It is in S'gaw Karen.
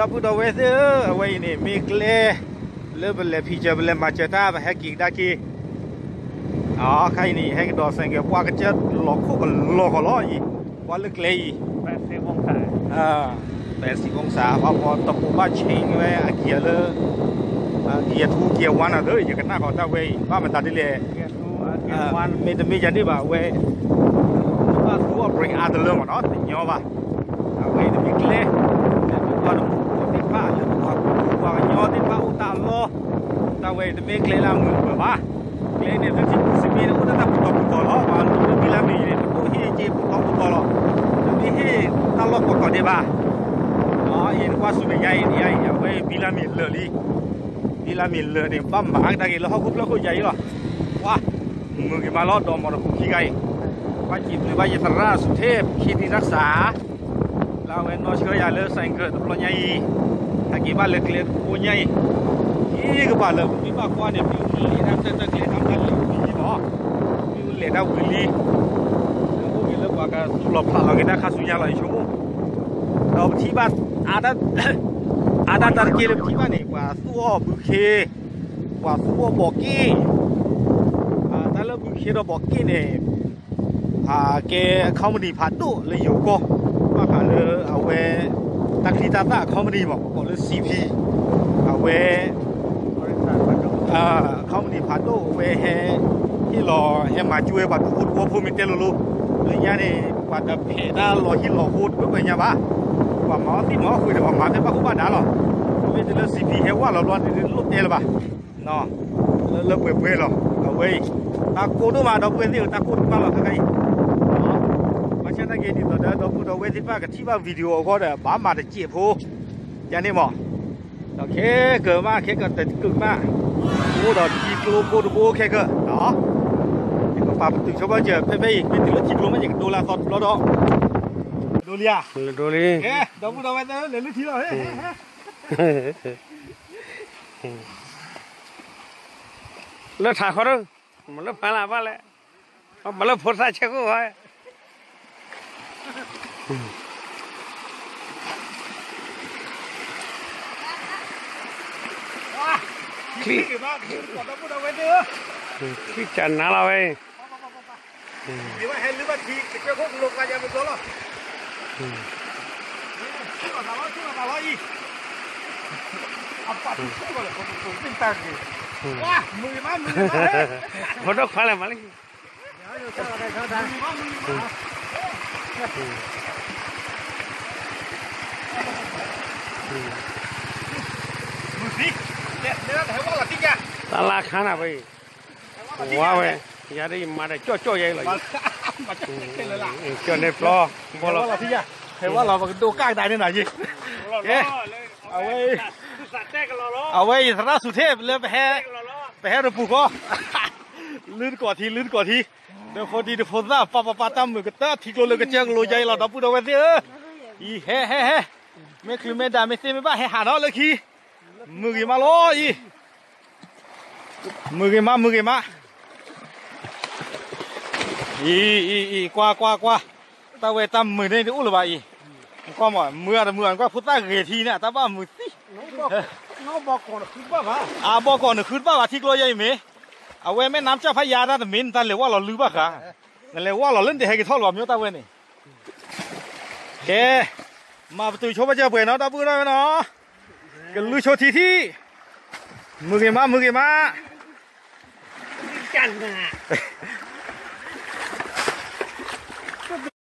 ဒီပုၢ်ဒီဝဲၢ်သ့ၣ်ဧၢ, အဝဲအံၤန့ၣ် မ့ၢ်ကျဲ လၢပလဲၤဖံးစၢၤ ပလဲၤမၤစၢၤတၢ် ပဟဲက့ၤကဒါက့ၤ, အခါအံၤန့ၣ် ဟဲကဒီးဆိုင်ကယ်ပှၤကစၢၢ်လီၤခိၣ်ကလီၤကလီၤလီၤအံၤ, ပှၤလၢကျဲအံၤ ပဲစံးဘိစး ပှၤပိာ်တပိာ်ဘၣ် change ဝဲအ gear လၢ gear two gear one နီၤသၢ ယကနၣ်ဃီတၢ်ဝဲအံၤ ဘၣ်မတၤဒ်လဲၣ်, မ့တမ့ၢ်ယၤန့ၣ်ဘၣ် အဝဲ ဘၣ်သူအီၤ brake အါတလၢမးနီၤ တညီဘၣ်, အဝဲအံၤတမ့ၢ်ကျဲ လၢပှၤတမူသ့ၣ်တဖၣ် လၢပှၤကူပှၤကညီသ့ၣ်တဖၣ်အိၣ်တၢ်အလီၢ်, တၢ်ဝဲအံၤတမ့ၢ်ကျဲလၢအမုာ်အပၢၤဘၣ်, ကျဲန့ၣ် လၢထံပူၤစံးမ့ၢ်န့ၣ် အိၣ်ဒၣ်တၢ်ပူၤတီၤပူၤတီၤလီၤ, ပှၤလူၤလၢဘံလါမ့ၤန့ၣ် တအိၣ်ဟ့ၣ်က့ၤပူၤတီၤပူၤတီၤလီၤ, တမ့ၢ်ဟ့ၣ်တၢ်လီၢ်ကိးတီၤဒဲးဘၣ်, အံၤနကွၢ်ဆူမဲာ်ညါအံၤ အံၤ အဝဲဘံလါမ့ၤလၢာ်လံ, ဘံလါမ့ၤလၢာ်န့ၣ်ဘၣ်မၤကဒါက့ၤလၢဟီၣ်ခိၣ်ဖျၢၣ်ခိၣ်ယၤအံၤလီၤ, ပှၤ မုာ်ဂ့ၤမးလီၤ ဒီးမီတပူၤခံဂၤအံၤ, ပှၤစံးဘျုးဘၣ်ယသရၣ်ဆူၣ်ထ့ၣ် ခံနံၤတၢ်စး လၢအဝဲနီၢ်ဆှၢယၤလၢဆိုင်ကယ်တဘျီညါအံၤ, ဟဲက့ၤဘၣ်လၢကျဲတဘိညါအံၤ, ဟံၣ်ကဘၣ်လၢပမ့ၢ်ဘၣ်ကွၢ်န့ၣ် ပလဲၤတၢ်တၢ်ကျဲတၢ်တၢ်လံၤဝံၤလံမး, ပလဲၤတၢ်ဝံၤလံ, လၢအိၣ်က့ၤလၢပှၤကသူၣ်လီၤဖျးလီၤက့ၤတၢ်ခါဆူညါလီၤ ယဆိကမိၣ်, ဒီးပထံၣ်ဘၣ် အါတၢ်တၢ်တက့ၢ်လၢပထံၣ်ဘၣ်န့ၣ် ပှၤသူၣ်အီၣ်ဘုခ့, ပှၤသူၣ်အီၣ်ဘီးက့ၣ်, တၢ်လၢဘုခ့ဒီးဘီးက့ၣ်န့ၣ် ကဲ company ဖးဒိၣ်လၢယိၤကီၢ်, ဘၣ်ဃးလၢအဝဲ တၢ်ချံတၢ်သၣ် company မး ပကိးလၢ CP, အဝဲ company ဖးဒိၣ်အဝဲဟဲ ဟ့ၣ်လီၤ ဟဲမၤကၠိဝဲပှၤဒူဖိတဝီဖိမ့ၢ်တဲလိၤလိၤ, လၢညါန့ၣ် ပှၤတဖဲးတၢ်လီၤဟံၣ်လီၤဃိတဘၣ်ညါဘၣ်, ပှၤမၤအီၣ်သံမၤအီၣ်ဃုာ်ဒီးပှၤမၤဖဲဘၣ်ဃိဘၣ်ဒါလီၤ, မ့ၢ်တလၢ CP ဟဲဝၣ်လီၤဘျီန့ၣ် လိၣ်တဲလၢၤဘၣ် လၢလၢပှဲၤပှဲၤလီၤ. အဝဲအံၤ တၢ်ကိၢ်ဒိၣ်မး ဒီပုၢ်ဝဲၢ်သ့ၣ်ဧၢ, တၢ်ကိၢ်ဒိၣ်မးလီၤ ခဲခါအံၤ, ဘၣ်ဆၣ်သနာ်က့ ဒ်သိးဒီး ဒီပုၢ်ဒီဝဲၢ်သ့ၣ်တဖၣ်ကထံၣ်ဘၣ် video အဂီၢ်ဒီး ဘၣ်မၤတစဲးဖိ, ယၤန့ၣ်မး, ဒီးခဲကၢၤမး ခဲကၢၤတကုာ်မး, အိၣ်ဒီးထံကျိဖိတဘိခဲကၢၤ, ယကပာ်ပတုာ်ဆိဘၣ်စၢၤ ဖဲဖဲအံၤ မ့ၢ်တုၤလၢထံကျိမး ယကဒိလၢအသီတဘျီဒီး, ဒိလံဧါ, ဒိလံ, ဒီပုၢ်ဒီဝဲၢ်သ့ၣ်ဧၢ လဲၤလုၢ်ထံလီၤ, လၢထးခီဒၢ, မၤလၢဖးလၢဘၣ်လဲၣ်, မၤလၢဖိသၣ်ဆဲးခိၣ်ဝဲ, ချံ, ချံကနါလီၤဝဲ, ဖိဒိၣ်ခွါလဲၣ်မၤလံ, တၢ်လၢခါနၤဝဲအံၤ, ဝါဝဲ, ယၤဒ်ယမၤဒီးကၠီၣ်ကၠီၣ်ယဲအံၤလီၤ, ကၠီၣ်န့ၢ်ပျီ, ဘီလီၤ, ဟဲဝဲလီၤ ပကဒိကၣ်ကဒါန့ၣ်နၤယ့ၢ်, ကဲ, အဝဲ, အဝဲအံၤသရၣ်စူၤထ့ၣ်လၢ ပဟဲတပူၤဃီ, လုၢ်တကိးထံ လုၢ်တကိးထံ, ဒီးဖိဒံတဖိသၣ် ပၢ်ပၢ်ပၢ် တၢ်မုာ်ကတၢၢ် ထံကျိလၢကစၢၢ်ကလိယါအံၤလီၤ ဒီပုၢ်ဒီဝဲၢ်သ့ၣ်ဧၢ, အံၤဟဲဟဲဟဲ, မ့ၢ်ချုးမ့ၢ်ဒၣ်မ့ၢ်သ့မ့ၢ်ဘၣ်ဟဲဟးနီၤလၢခံ, မုာ်ဂ့ၤမးလီၤအံၤ, မုာ်ဂ့ၤမး မုာ်ဂ့ၤမး, အံၤ အံၤ အံၤ ကွၢ် ကွၢ် ကွၢ်, တၢ်ဝဲတၢ်မုာ်န့ၣ်တအိၣ်လၢၤဘၣ်အံၤ, ကွၢ်မး မုာ်အတမုာ် ကွၢ်ဖိသၣ်ဂ့ၤထံန့ၣ် တၢ်ဘၣ်မုာ်သံ, အဘီကီၢ်နဃုတဘၣ်ဘၣ်ထံကျိယါအံၤမ့ၢ်, အဝဲမ့ၢ်နါပစၢ်ဖးယါတၢ်တမ့ၢ် နတၢ်လဲၤဝဲလီၤလုၢ်ဘၣ်ဃး, နလဲၤဝဲလီၤလၢနတဟဲက့ၤထီၣ်လီၤ မ့ၢ်တၢ်ဝဲန့ၣ်, ကဲ, မၤပတုာ်ဆိဘၣ်စၢၤပှဲၤနီၤ ဒီပုၢ်ဒီဝဲၢ်နီၤ, ကလုၢ်ဆိထံထံ, မုာ်ဂ့ၤမး မုာ်ဂ့ၤမး.